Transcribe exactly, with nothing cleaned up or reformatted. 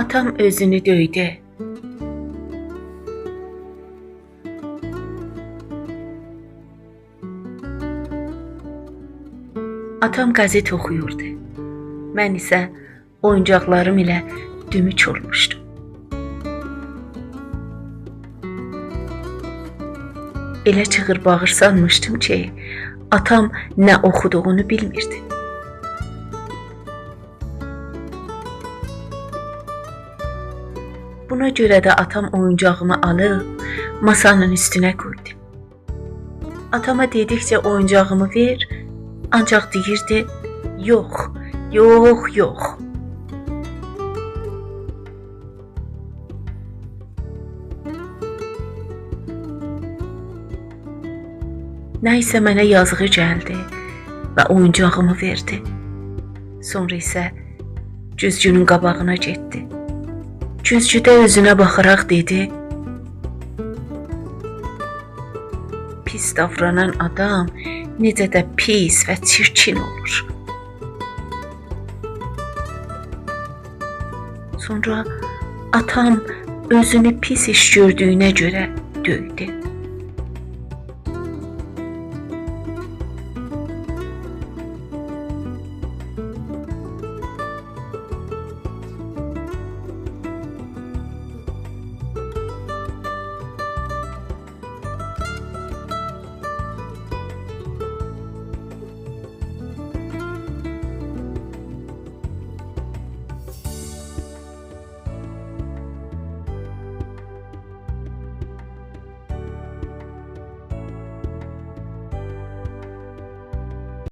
آتام اؤزونو دؤیدو. آتام قزئت اوخویوردو. من ایسه اویونجاقلاریم ایله دوموک اولموشدوم. ائله چیغیر-باغیر سالمیشدیم کی، آتام نه اوخودوغونو بیلمیردی. بونا گؤره ده آتام اویونجاغیمی آلیب ماسانین اوستونه قویدو. آتاما دئدیکجه «اویونجاغیمی وئر»، آنجاق دئییردی: «یوخ، یوخ، یوخ.» نه ایسه منه یازیغی گلدی و اویونجاغیمی وئردی. سونرا ایسه گوزگونون قاباغینا گئتدی. گوزگو ده اؤزونه باخاراق دئدی: «پیس داورانان آدام نئجه ده پیس و چیرکین اولور.» سونرا آتام اؤزونو پیس ایش گؤردویونه گؤره دؤیدو.